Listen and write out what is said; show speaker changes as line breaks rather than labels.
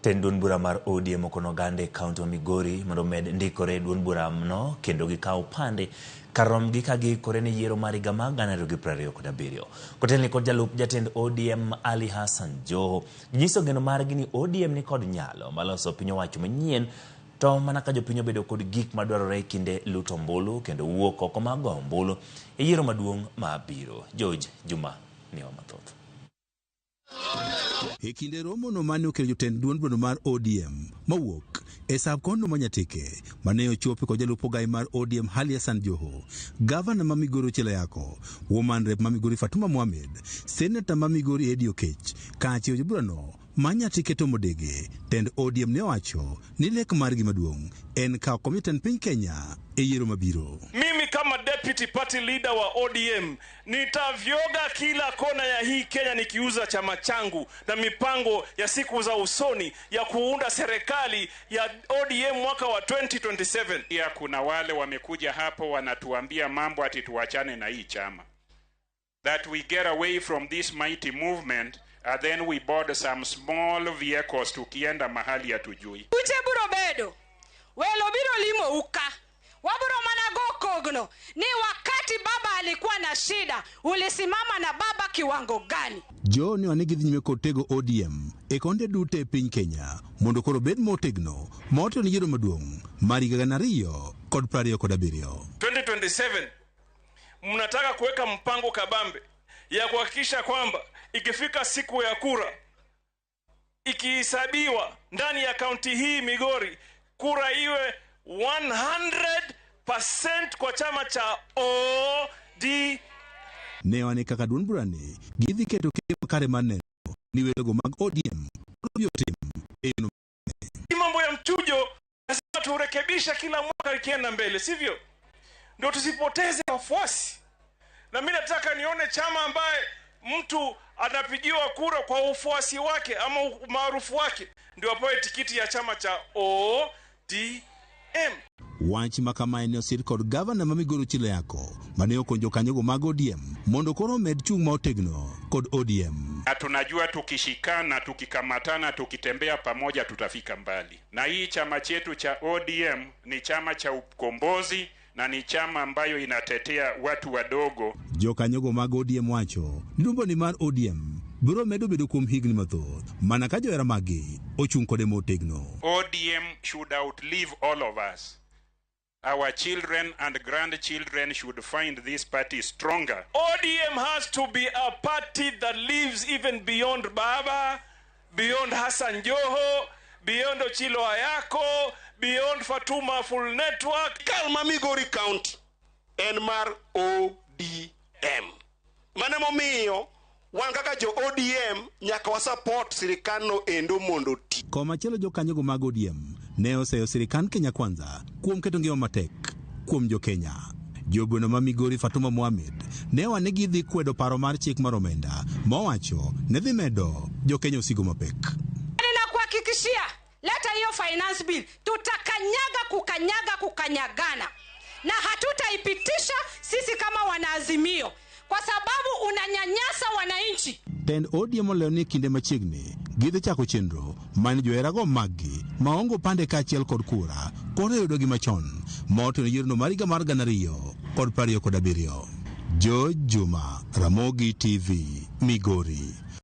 Tend duond bura mar ODM okono oganda e kaunti ma Migori mondo omed ndikore e duond bura no kendo gikaw opande kar romgi ka giikore ne yiero mar higa mar 2027. Kotelni kod jalup jatend ODM Ali Hassan Joho, ginyiso geno margi ni ODM ni kod nyalo mar loso piny owacho manyien to mana ka jopiny obedo kod gik madwarore e kinde luto ombulu kendo wuok oko mar goyo ombulu e yiero maduong' mabiro. George Juma miyowa mathoth.
E kinde romono mane okelo jotend duond burano mar ODM mawuok e sab kono ma Nyatike mane ochopi kod jalup ogai mar ODM Ali Hassan Joho, gavana ma Migori Ochiel Ayako, woman rep ma Migori Fatuma Mohamed, seneta ma Migori Eddie Okech kaachiel joburano ma Nyatike Tom Odege, tend ODM ne owacho ni lek margi maduong' en kawo kom jatend piny Kenya e yiero mabiro.
Mimi kama deputy party leader wa ODM nitavyoga kila kona ya hii Kenya nikiuza chama changu na mipango ya siku za usoni ya kuunda serikali ya ODM mwaka wa 2027.
Pia kuna wale wamekuja hapo wanatuambia mambo ati tuachane na hii chama, that we get away from this mighty movement and then we board some small vehicles tukienda mahali hatujui.
Buche biro bedo, welo biro limo uka, wabiro mana go kogno ni wakati baba alikuwa na shida ulisimama na baba kiwango gani?
Joho ne ni gidhi nyime kod tego ODM e konde duto e piny Kenya mondo koro obed motegno ma otelo ne yiero maduong' mar higa 2027.
2027 mnataka kuweka mpango kabambe ya kuhakikisha kwamba ikifika siku ya kura ikihesabiwa ndani ya kaunti hii Migori, kura iwe 100% kwa chama cha ODM.
Ne wane kaka duond burani gidhi keto ker makare mar neno ni wechego mag ODM koro otim e yono.
Hii mambo ya mchujo lazima turekebisha kila mwaka ikienda mbele, sivyo? Ndio tusipoteze wafuasi. Na mimi nataka nione chama ambaye mtu anapigiwa kura kwa ufuasi wake ama umaarufu wake, ndio apewe tikiti ya chama cha ODM.
Wach ma kamae ne osir kod gavana ma Migori Ochilo Ayako mane okonyo jokanyogo mag ODM mondo koro omed chung' ma otegno kod ODM.
Na tunajua tukishikana, tukikamatana, tukitembea pamoja tutafika mbali. Na hii chama chetu cha ODM ni chama cha ukombozi na ni chama ambayo inatetea watu wadogo.
Jokanyogo mag ODM wacho ni lumboni mar ODM biro medo bedo kuom higni mathoth mana ka johera maggi ochung' kode motegno.
ODM should outlive all of us. Our children and grandchildren should find this party stronger.
ODM has to be a party that lives even beyond Baba, beyond Hassan Joho, beyond Ochilo Ayako, beyond Fatuma Full Network.
Kal ma Migori County en mar ODM. Mano emomiyo wan kaka jo ODM nyaka wa support sirikal endo mondo oti.
Komachielo jokanyogo mag ODM ne oseyo sirikand Kenya Kwanza kuom keto ngima matek kuom jo-Kenya. Jogweno ma Migori Fatuma Mohamed ne owacho ni gidhi kwedo paro mar chik mar omenda mowacho ne dhi medo jo-Kenya osigo mapek.
Ninakuhakikishia, leta hiyo finance bill, tutakanyaga kukanyaga kukanyagana na hatutaipitisha sisi kama wanaazimio, kwa sababu unanyanyasa wananchi.
Tend ODM olero ni e kinde machiegni gidhi chako chenro mane joherago maggi maonge opande kaachiel kod kura koro yudogi machon motelo ne yiero mar higa mar 2027. George Juma, Ramogi TV, Migori.